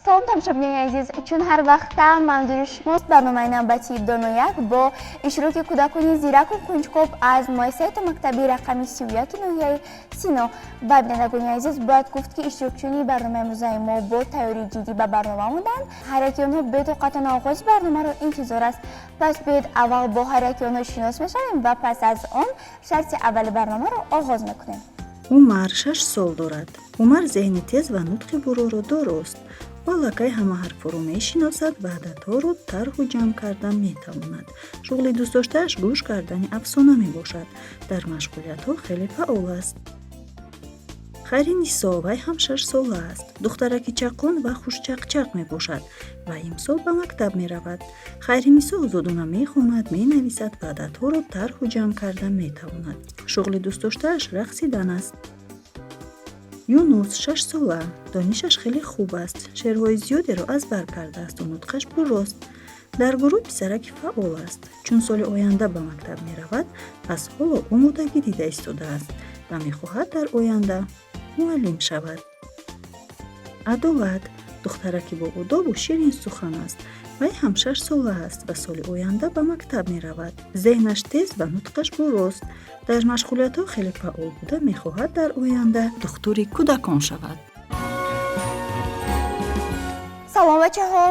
Салом, тамошобинони азиз! Чун ҳар вақта манзури шумост, барномаи навбатии Донояк бо иштироки кӯдакони зираку кунҷков аз муассисаи томактабии рақами 31 ноҳияи Сино. Ва, бинандагони азиз, бояд гуфт, ки иштирокчиёни барномаи имрӯзаи мо бо тайёрии ҷиддӣ ба барнома омаданд. Ҳар яки онҳо бетоқатона оғози барномаро интизор аст. Пас биёед, аввал бо ҳар яки онҳо шинос мешавем ва пас аз он шарти аввали барномаро оғоз мекунем. Умар 6 сол дорад. Умар зеҳни тез ва нутқи буроро дорост. Ӯ аллакай ҳама ҳарфҳоро мешиносад ва ададҳоро тарҳу ҷамъ кардан метавонад. Шуғли дӯстдоштааш гӯш кардани афсона мебошад. Дар машғулиятҳо хеле фаъол аст. Хайринисо, вай ҳам 6сола аст. Духтараки чаққон ва хушчақчақ мебошад ва имсол ба мактаб меравад. Хайринисо озодона мехонад, менависад ва ададҳоро тарҳу ҷамъ кардан метавонад. Шуғли дӯстдоштааш рақсидан аст. Юнус 6сола, донишаш хеле хуб аст, шеърҳои зиёдеро аз бар кардаасту нутқаш пуррост. Дар гурӯҳ писараки фаъол аст. Чун соли оянда ба мактаб меравад, аз ҳоло омодагӣ дида истодааст ва мехоҳад дар оянда муаллим шавад. Адолат духтараки боодобу ширинсухан аст. Вай ҳам 6сола аст ва соли оянда ба мактаб меравад. Зеҳнаш тез ва нутқаш бурост. Дар машғулиятҳо хеле фаъол буда, мехоҳад дар оянда духтури кӯдакон шавад. Салом, бачаҳо!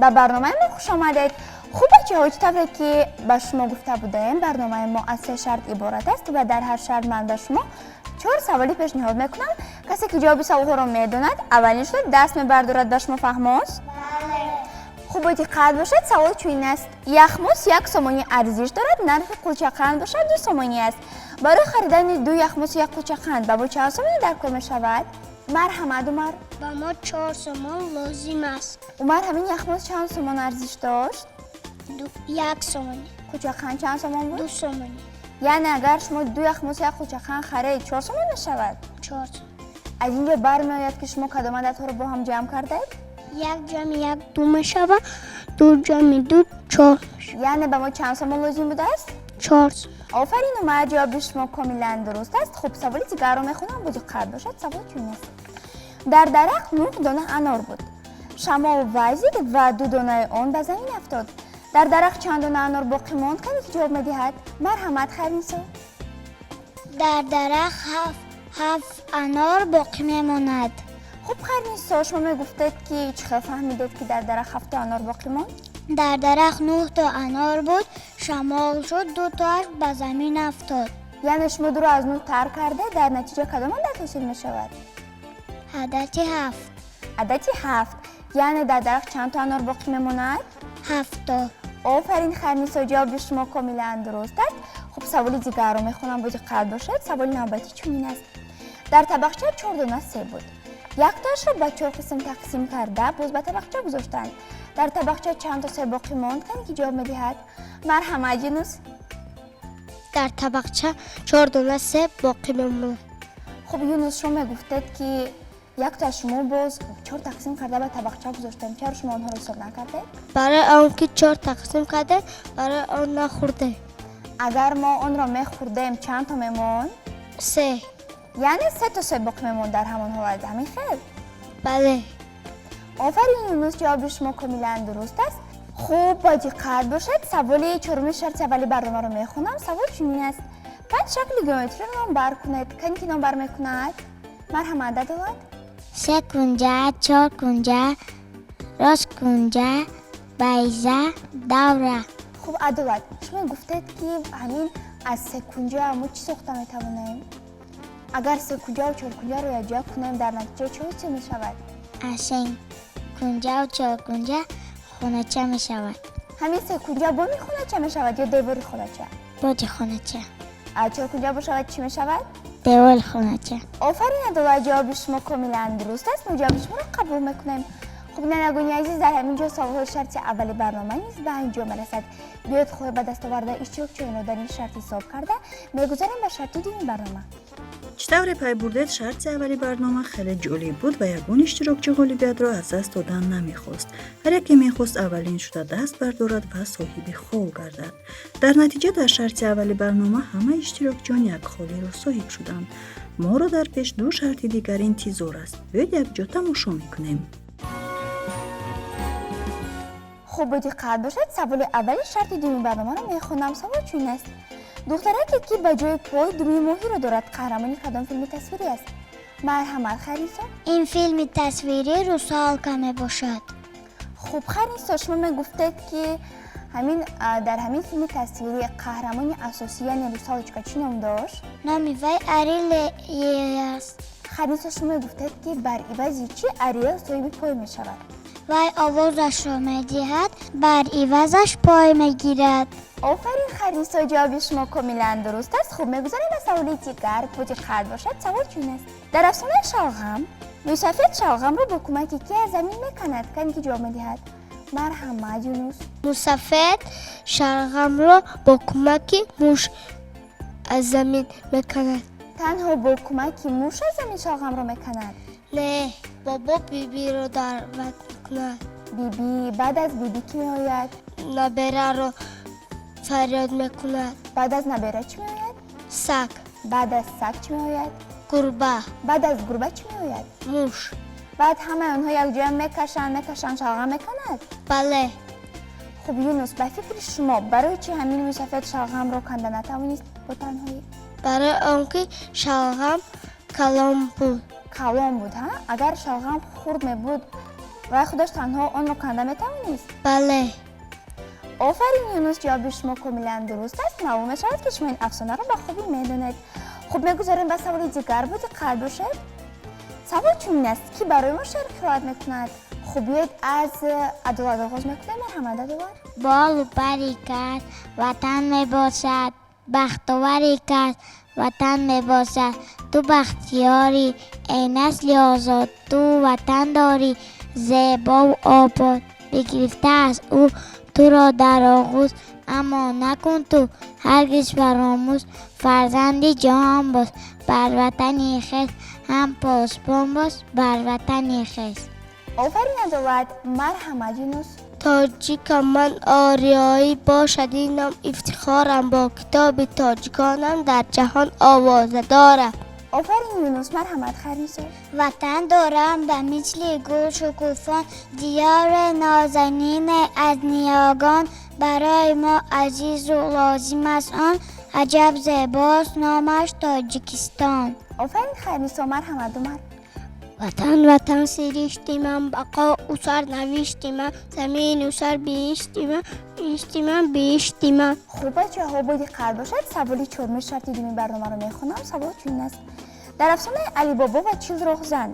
Ба барномаи мо хуш омадед. Хуб, бачаҳо, чӣ тавре ки ба шумо гуфта будаем, барномаи мо аз се шарт иборат аст ва дар ҳар шарт ман ба шумо чор саволе пешниҳод мекунам. Касе ки ҷавоби саволҳоро медонад, аввалин шуда даст мебардорад. Ба шумо фаҳмост? Хуб, бо диққат бошед. Савол чунин аст: яхмос 1 сомонӣ арзиш дорад, нархи кулчақанд бошад 2 сомонӣ аст. Барои харидани ду яхмосу як кулчақанд ба мо чанд сомонӣ дар кор мешавад? Марҳамат, Умар. Ба мо 4 сомон лозим аст. Умар, ҳамин яхмос чанд сомон арзиш дошт? 1 сомонӣ. Кулчақанд чанд сомон буд? 2 сомонӣ. Яъне агар шумо ду яхмосу як кулчақанд харед, 4 сомон мешавад? Чор. Аз ин ҷо бармеояд, ки шумо кадом ададҳоро бо ҳам ҷамъ кардаед? Як ҷамъи як ду мешавад, ду ҷамъи ду чор. Яъне ба мо чанд сомон лозим будааст? Чор. Офарин, Умар, ҷавоби шумо комилан дуруст аст. Хуб, саволи дигарро мехонам, бо диққат бошад. Савол чунин аст: дар дарахт нӯҳ дона анор буд. Шамол вазид ва ду донаи он ба замин афтод. Дар дарахт чанд дона анор боқӣ монд? Кане ки ҷавоб медиҳад? Марҳамат, Хайрнисо. Дар дарахт ҳафт анор боқӣ мемонад. Хуб, Хайрнисо, шумо мегуфтед, ки чӣ хел фаҳмидед, ки дар дарахт ҳафтто анор боқӣ монд? Дар дарахт нӯҳто анор буд, шамол шуд, дутоаш ба замин афтод. Яъне шумо дуро аз нӯҳ тар карда, дар натиҷа кадом адад ҳосил мешавад? Адади ҳафт. Адади ҳафт. Яъне дар дарахт чанд то анор боқӣ мемонад? Ҳафто. Офарин, Хайрнисо, ҷавоби шумо комилан дуруст аст. Хуб, саволи дигарро мехонам, бо диққат бошед. Саволи навбатӣ чунин аст: дар табақча чор дона себ буд. Яктоашро ба чор қисм тақсим карда, боз ба табақча гузоштанд. Дар табақча чанд то себ боқӣ монд? Кане ки ҷавоб медиҳад? Марҳамат, Юнус. Дар табақча чор дона себ боқӣ мемонад. Хуб, Юнус, шумо мегуфтед, ки якто шумо боз чор тақсим карда ба табақча гузоштем. Чаро шумо онҳоро ҳисоб накардед? Барои он ки чор тақсим кардем, барои он нахӯрдем. Агар мо онро мехӯрдем, чанд то мемонд? Се. Яъне се то себ боқӣ мемонд дар ҳамон ҳолат, ҳамин хел? Бале. Офарин, Юнус, ҷавоби шумо комилан дуруст аст. Хуб, бо диққат бошед. Саволи чоруми шарти аввали барномаро мехонам. Савол чунин аст: панҷ шакли геометриро номбар кунед. Кани ки номбар мекунад? Марҳамат, Адолат. Се кунҷа, чор кунҷа, рост кунҷа, байза, давра. Хуб, Адолат, шумо гуфтед, ки ҳамин аз секунҷа мо чӣ сохта метавонем? Агар секунҷаву чоркунҷаро якҷоя кунем, дар натиҷа чӣ ҳосил мешавад? Аз се кунҷаву чоркунҷа хонача мешавад. Ҳамин секунҷа боми хонача мешавад ё девори хонача? Боми хонача. Чоркунҷа бошавад, чӣ мешавад? Девори хонача. Офарин, Адолат, ҷавоби шумо комилан дуруст аст. Мо ҷавоби шуморо қабул мекунем. Хуб, бинандагони азиз, дар ҳамин ҷо саволҳои шарти аввали барнома низ ба анҷом мерасад. Биёед, хоҳи ба даст овардаи иштирокчиёнро дар ин шарт ҳисоб карда, мегузарем ба шарти дуюми барнома. Чӣ тавре пай бурдед, шарти аввали барнома хеле ҷолиб буд ва ягон иштирокчӣ ғолибиятро аз даст додан намехост. Ҳар яке мехост аввалин шуда даст бардорад ва соҳиби хол гардад. Дар натиҷа, дар шарти аввали барнома ҳама иштирокчиён як холиро соҳиб шуданд. Моро дар пеш ду шарти дигар интизор аст. Биёед, якҷо тамошо мекунем. Хуб, бо диққат бошед, саволи аввали шарти дуюми барномаро мехонам. Савол чунин аст: духтараке, ки ба ҷои пой думи моҳиро дорад, қаҳрамони кадом филми тасвирӣ аст? Марҳамат, Хайрнисо. Ин филми тасвирӣ «Русалка» мебошад. Хуб, Хайрнисо, шумо мегуфтед, ки ҳамин дар ҳамин филми тасвирӣ қаҳрамони асосӣ, яъне русалочка, чӣ ном дошт? Номи вай Ариэл аст. Хайрнисо, шумо мегуфтед, ки бар ивази чӣ Ариэл соҳиби пой мешавад? Вай овозашро медиҳад, бар ивазаш пой мегирад. Офарин, Хайрнисо, ҷавоби шумо комилан дуруст аст. Хуб, мегузарем ба саволи дигар. Бо диққат бошад, савол чунин аст: дар афсонаи Шалғам мӯйсафед шалғамро бо кӯмаки кӣ аз замин меканад? Кане, ки ҷавоб медиҳад? Марҳамат, Юнус. Мӯсафед шалғамро бо кӯмаки муш аз замин меканад. Танҳо бо кӯмаки муш аз замин шалғамро меканад? Не, бобо бибиро даъват мекунад. Биби. Баъд аз биби кӣ меояд? Набераро фарёд мекунад. Баъд аз набера чӣ меояд? Саг. Баъд аз саг чӣ меояд? Гурба. Баъд аз гурба чӣ меояд? Муш. Баъд ҳамаи онҳо якҷоя мекашанд, мекашанд, шалғам меканад? Бале. Хуб, Юнус, ба фикри шумо, барои чӣ ҳамин мӯйсафед шалғамро канда натавонист бо танҳоӣ? Барои он ки шалғам калон буд. Калон буд, ҳа? Агар шалғам хурд мебуд, вай худаш танҳо онро канда метавонист? Бале. Офарин, Юнус, ҷавоби шумо комилан дуруст аст. Маълум мешавад, ки шумо ин афсонаро ба хубӣ медонед. Хуб, мегузарем ба саволи дигар. Бо диққат бошед, савол чунин аст: ки барои мо шеър қироат мекунад? Хуб, биёед, аз Адолат оғоз мекунем. Марҳамат, Адолат. Болу пари кас ватан мебошад, бахтовари кас ватан мебошад. Ту бахтиёрӣ, эй насли озод, ту ватан дорӣ зебову обод. Бигирифта аст ӯ туро дар оғӯш, аммо накун ту ҳаргиз фаромӯш. Фарзанди ҷаҳон бош, бар ватани хеш ҳам посбон бош, бар ватани хеш. Офарин, Адолат. Марҳамат, Юнус. Тоҷикам ман, ориёӣ бошад ин ном ифтихорам, бо китоби тоҷиконам дар ҷаҳон овоза дорам. Офарин, Юнус. Марҳамат, Хайрнисо. Ватан дорам ба мисли гул шукуфон, диёри нозанине аз ниёгон. Барои мо азизу лозим аст он, аҷаб зебост, номаш Тоҷикистон. Офарин, Хайрнисо. Марҳамат, Умар. Ватан, ватан сиришти ман, бақоу сарнавишти ман, замину сар биҳишти ман, биҳишти ман, биҳишти ман. Хуб, бачаҳо, бо диққат бошед, саволи чорми шарти дуюми барномаро мехонам. Савол чунин аст: дар афсонаи Алибобо ва 40 роҳзан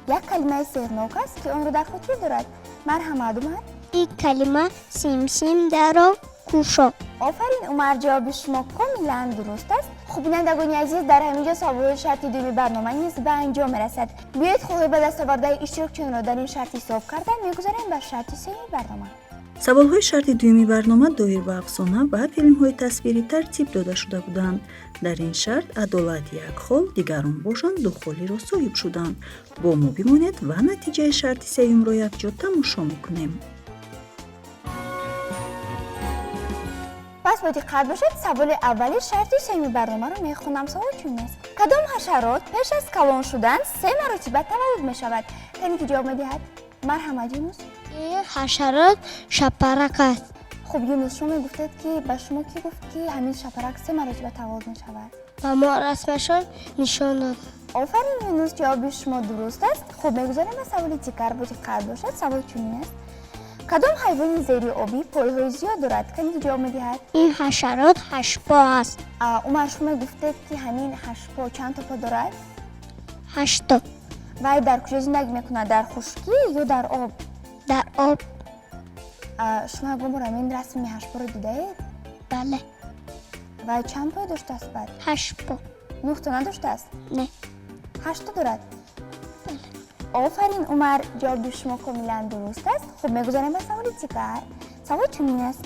як калимаи сеҳрнок аст, ки онро дар хотир дорад? Марҳамат, Умар. Ин калима «Симсим даро кушо». Офарин, Умар, ҷавоби шумо комилан дуруст аст. Хуб, бинандагони азиз, дар ҳамин ҷо саволҳои шарти дуюми барнома низ ба анҷом мерасад. Биёед, холҳои ба дастовардаи иштирокчиёнро дар ин шарт ҳисоб карда, мегузарем ба шарти сеюми барнома. Саволҳои шарти дуюми барнома доир ба афсона ва филмҳои тасвирӣ тартиб дода шуда буданд. Дар ин шарт Адолат як хол, дигарон бошанд ду холиро соҳиб шуданд. Бо мо бимонед ва натиҷаи шарти сеюмро якҷо тамошо мекунем. Пас бо диққат бошед, саволи аввали шарти сеюми барномаро мехонам. Савол чунин аст: кадом ҳашарот пеш аз калон шудан се маротиба таваллуд мешавад? Кане, ки ҷавоб медиҳад? Марҳамат, Юнус. Ин ҳашарот шапарак аст. Хуб, Юнус, шумо мегуфтед, ки ба шумо кӣ гуфт, ки ҳамин шапарак се маротиба таваллуд мешавад? Ба мо расмашон нишон дод. Офарин, Юнус, ҷавоби шумо дуруст аст. Хуб, мегузарем ба саволи дигар. Бо диққат бошад, савол чунин аст: кадом ҳайвони зериобӣ пойҳои зиёд дорад? Кане, ки ҷавоб медиҳад? Ин ҳашарот ҳаштпо аст. Умар, шумо мегуфтед, ки ҳамин ҳаштпо чанд то по дорад? Ҳашто. Вай дар куҷо зиндагӣ мекунад, дар хушкӣ ё дар об? Дар об. Шумо ягон бор ҳамин расми ҳаштпоро дидаед? Бале. Вай чанд пой доштааст баъд? Ҳашт по. Нӯҳто надоштааст? Не. Ҳаштто дорад. Офарин, Умар, ҷавоби шумо комилан дуруст аст. Хуб, мегузарем ба саволи дигар. Савол чунин аст: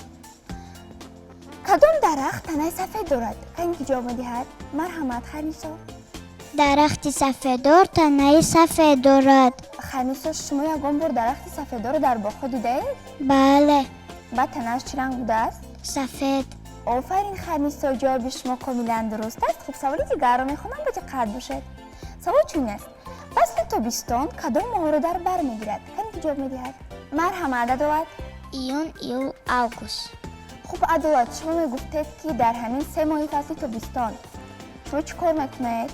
кадом дарахт танаи сафед дорад? Кане, ки ҷавоб медиҳад? Марҳамат, Хайрнисо. Дарахти сафедор танаи сафед дорад. Хайрнисо, шумо ягон бор дарахти сафедорро дар боғҳо дидаед? Бале. Баъд танааш чӣ ранг будааст? Сафед. Офарин, Хайрнисо, ҷавоби шумо комилан дуруст аст. Хуб, саволи дигарро мехонам, бо диққат бошед. Савол чунин аст: фасли тобистон кадом моҳро дар бар мегирад? Кане ки ҷавоб медиҳад? Марҳамат, Адолат. Июн, июл, август. Хуб, Адолат, шумо мегуфтед, ки дар ҳамин 3 моҳи фасли тобистон шумо чӣ кор мекунед?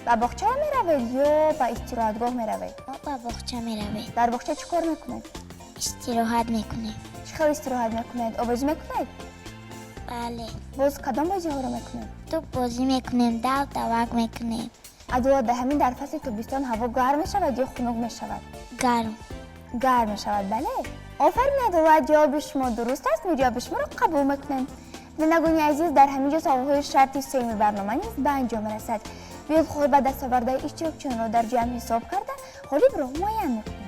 Ба боғча меравед ё ба истироҳатгоҳ меравед? Мо ба боғча меравем. Дар боғча чӣ кор мекунед? Истироҳат мекунем. Чӣ хел истироҳат мекунед? Обозӣ мекунед? Бале. Боз кадом бозиҳоро мекунед? Тӯб бозӣ мекунем, дав давак мекунем. Адолат, дар ҳамин дар фасли тобистон ҳаво гарм мешавад ё хунук мешавад? Гарм. Гарм мешавад, бале. Офарин, Адолат, ҷавоби шумо дуруст аст. Мо ҷавоби шуморо қабул мекунем. Бинандагони азиз, дар ҳамин ҷо саволҳои шарти сеюми барнома низ ба анҷом мерасад. Биёед, холи ба дастовардаи иштирокчиёнро дар ҷамъ ҳисоб карда, ғолибро муайян мекунем.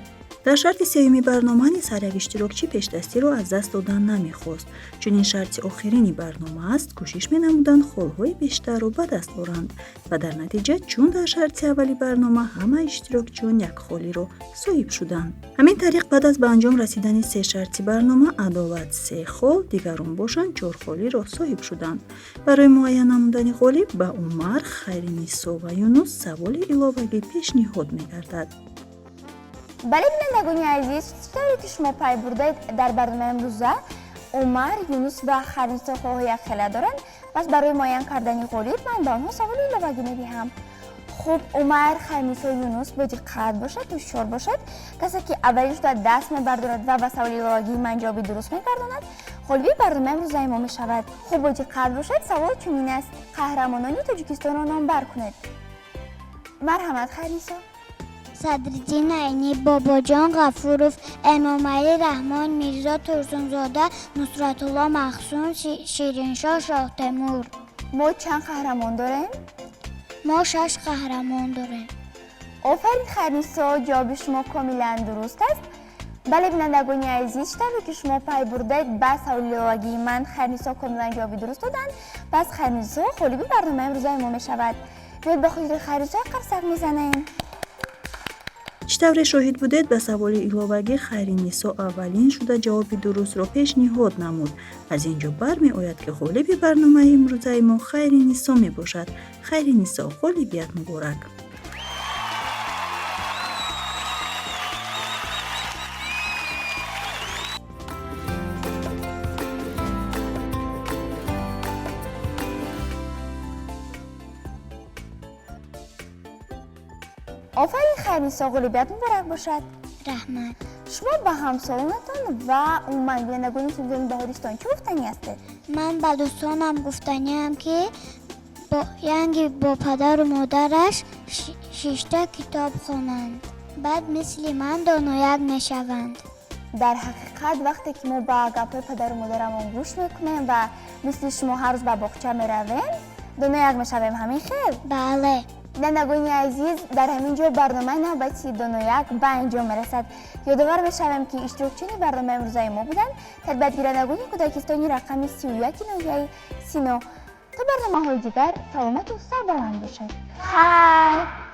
Дар шарти сеюми барнома низ ҳар як иштирокчӣ пешдастиро аз даст додан намехост. Чунин шарти охирини барнома аст, кӯшиш менамуданд холҳои бештарро ба даст оранд ва дар натиҷа, чун дар шарти аввали барнома ҳама иштирокчиён як холиро соҳиб шуданд. Ҳамин тариқ, баъд аз ба анҷом расидани се шарти барнома, Адолат се хол, дигарон бошанд чор холиро соҳиб шуданд. Барои муайян намудани ғолиб ба Умар, Хайринисо ва Юнус саволи иловагӣ пешниҳод мегардад. Бале, бинандагони азиз, чӣ тавре ки шумо пай бурдаед, дар барномаи имрӯза Умар, Юнус ва Хайринисо холҳои якхела доранд. Пас барои муайян кардани ғолиб ман ба онҳо саволи иловагӣ медиҳам. Хуб, Умар, Хайринисо, Юнус, бо диққат бошад, ҳушёр бошад. Касе ки аввалин шуда даст мебардорад ва ба саволи иловагии ман ҷавоби дуруст мегардонад, ғолиби барномаи имрӯзаи мо мешавад. Хуб, бо диққат бошад, савол чунин аст: қаҳрамонони Тоҷикистонро номбар кунед. Марҳамат, Хайринисо. Садриддин Айнӣ, Бобоҷон Ғафуров, Эмомалӣ Раҳмон, Мирзо Турсунзода, Нусратулло Махсум, Шириншоҳ Шоҳтемур. Мо чанд қаҳрамон дорем? Мо шаш қаҳрамон дорем. Офарин, Хайринисо, ҷавоби шумо комилан дуруст аст. Бале, бинандагони азиз, чӣ тавре ки шумо пай бурдаед, ба саволи иловагии ман Хайринисо комилан ҷавоби дуруст доданд. Пас Хайринисо ғолиби барномаи имрӯзаи мо мешавад. Биёед, ба хотири Хайринисо қарсак мезанем. Чӣ тавре шоҳид будед, ба саволи иловагӣ Хайринисо аввалин шуда ҷавоби дурустро пешниҳод намуд. Аз ин ҷо бармеояд, ки ғолиби барномаи имрӯзаи мо Хайринисо мебошад. Хайринисо, ғолибият муборак. Офарин, Хайринисо, ғолибият муборак бошад. Раҳмат. Шумо ба ҳамсолонатон ва умуман бинандагони телевизиони Баҳористон чӣ гуфтанӣ ҳастед? Ман ба дӯстонам гуфтаниам, ки янги бо падару модараш шишта китоб хонанд, баъд мисли ман донояк мешаванд. Дар ҳақиқат, вақте ки мо ба гапҳои падару модарамон гӯш мекунем ва мисли шумо ҳар рӯз ба боғча меравем, донояк мешавем, ҳамин хел? Бале. Бинандагони азиз, дар ҳамин ҷо барномаи навбати Донояк ба анҷом мерасад. Ёдовар мешавем, ки иштирокчиёни барномаи имрӯзаи мо буданд тарбиятгирандагони кӯдакистони рақами 31 ноҳияи Сино. То барномаҳои дигар саломату сарбаланд бошед. Хайр.